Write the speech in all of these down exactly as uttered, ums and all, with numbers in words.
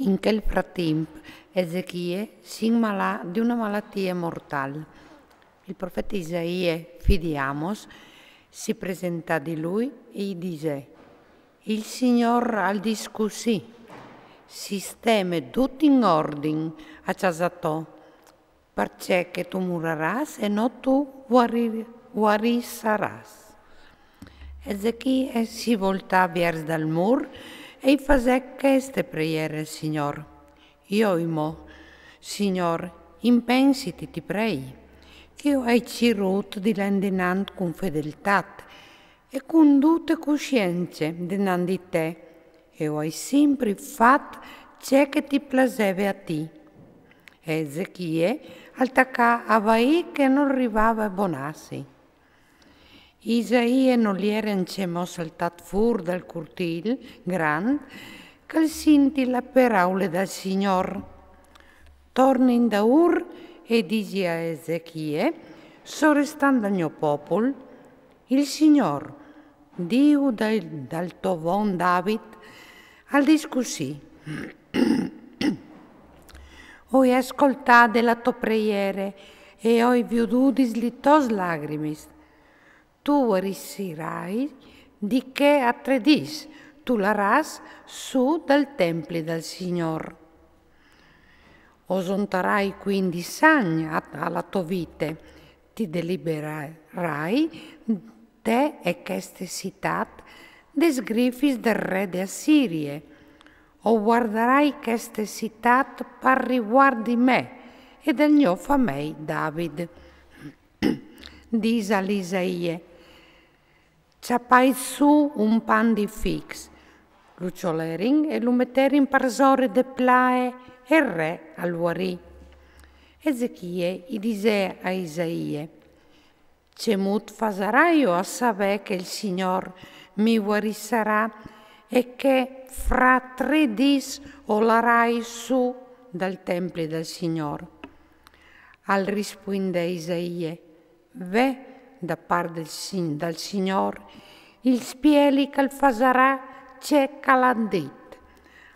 In chel fratimp, Ezechie si inmalà di una malatia mortal. Il profeta Isaie, fi di Amos, si presentà di lui e i disè: "Il Signor al dis cussì: sisteme dut in ordin a casa to, parcè che tu muraràs e no tu guari-, guarissaràs." Ezechie si voltà viers dal mur e i fasè cheste preiere al Signor: "Io imò, Signor, impensiti, ti prei, che io ai cirut di lè indenant cun fedeltat e cun dute cuscience denant di te, e io ai simpri fat ce che ti plaseve a ti." E Ezechie al tacà a vaì che nol rivave a bonassi. Isaie nol iere ancjemò saltat fûr dal curtîl grant, che al sintì la peraule dal Signor: "Torne indaûr e disi a Ezechie, sorestant dal gno popul: Il Signor, Diu dal, dal to von David, al dis cussì: O ai scoltade la to preiere e o ai viodudis li tos lagrimis. Tu guarissirai di chê a trê dîs, tu laràs sù dal templi dal Signor. O zontarai cuindi sagn a, a la to vite, ti deliberarai te e cheste citat des grifis dal re de Assirie. O guardarai cheste citat par rivuart di me e dal gno famei David." Dîs al Isaie: "Cjapait sù un pan di fics." Lu cjolerin e lu meterin parsore de plae e il re al guarì. Ezechie i disè a Isaie: "Cemût fasarai io a savê che il Signor mi guarissarà e che fra trê dîs o larai sù dal templi dal Signor?" Al rispuindè Isaie: "Ve da part dal Sin-, dal Signor il spieli che al fasarà ce che al à dit.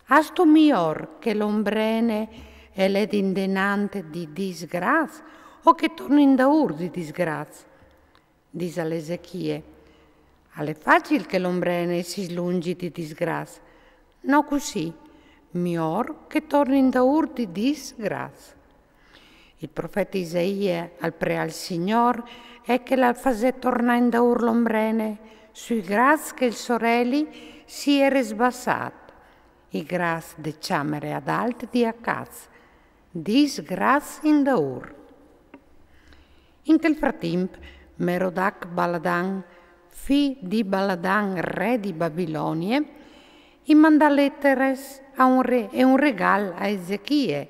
Âstu miôr che l'ombrene e ledi indenant di disgras o che torni indaûr di disgras?" Dîs al Ezechie: "Al è facil che l'ombrene si slungi di disgras. No cussì, miôr che torni indaûr di disgras." Il profeta Isaie al preà il Signor e che al fasè tornâ indaûr l'ombrene, sui gras che il soreli si ere sbassât, i gras de cjamere adalt di Acaz, disgras indaûr. In chel fratimp, Merodac Baladan, fi di Baladan, re di Babilonie, i mandà leteres a un re-, e un regâl a Ezechie,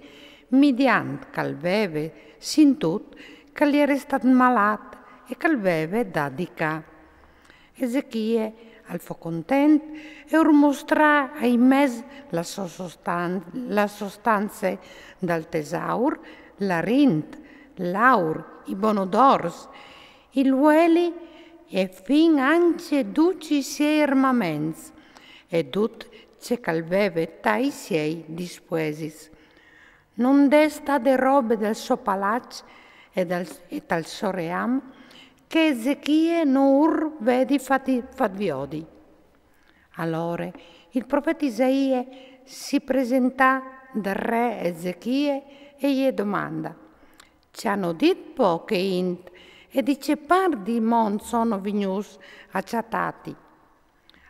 midiant che al veve sintût che al ere stât malât e che al veve da di ca. Ezechie al fo content e ur mostrà ai mes la so sostan-, la sostanze dal tesaur, l'arint, l'aur, i bonodors, i lueli e fin ancje ducj i siei armaments e dut ce che al veve tai siei dispuesis. No 'nd è stade robe dal so palaç e dal, e dal so ream che Ezechie no ur vedi fat, fat viodi. Alore il profeta Isaie si presentà dal re Ezechie e je domanda: "Ce àn dit po chê int e di ce part di mont sono vignûts a cjatâti?"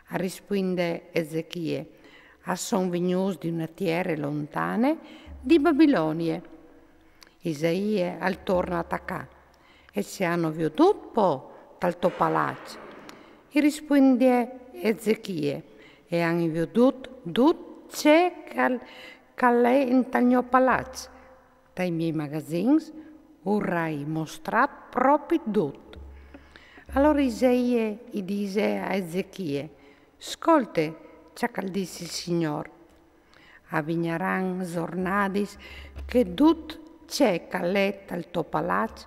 Al rispuindè Ezechie: "A son vignûts di une tiere lontane, di Babilonie." Isaie al torna a tacâ: "E ce àn viodût po tal to palaç?" I rispuindè Ezechie: "E àn viodût dut ce che al, che al è intal gno palaç. Tai miei magazins ur ai mostrât propit dut." Alore Isaie i disè a Ezechie: "Scolte ce che al dîs il Signor. A vignaran zornadis che dut ce che al è tal to palaç,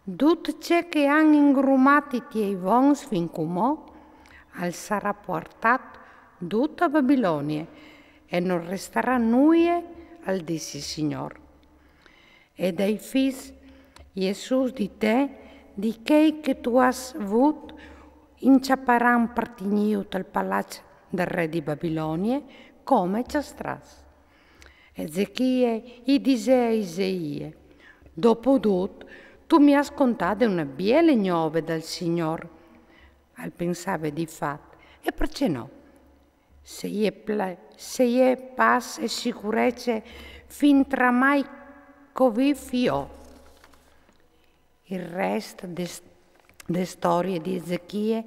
dut ce che àn ingrumât i tiei vons fin cumò, al sarà puartât dut a Babilonie, e non restarà nuie, al disse il Signor. E dai fis Jesús di te, di chei che tu âs vût, in cjaparan par tignîu tal palaç dal re di Babilonie, come cjastrâts. Ezechie i disè a Isaie: Dopo dut, tu mi âs contade une biele gnove dal Signor. Al pensave di fat: e parcè no? Se e je, pla- se e je pâs e sicurece fin tramai che o vîf jo. Il rest de, de storie di Ezechie,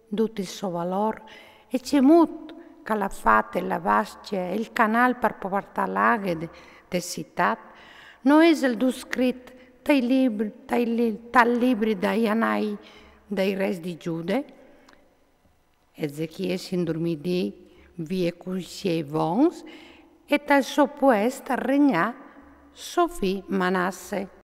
dut il so valôr, e cemût che al à fat la vascje e il canâl par puartâ la aghe de, de citât, no isal dut scrit tai lib- tai li- tal libri dai anai dai reis di Gjude? Ezechie si indurmidì vie cui siei vons e tal so puest al regnà so fi Manasse.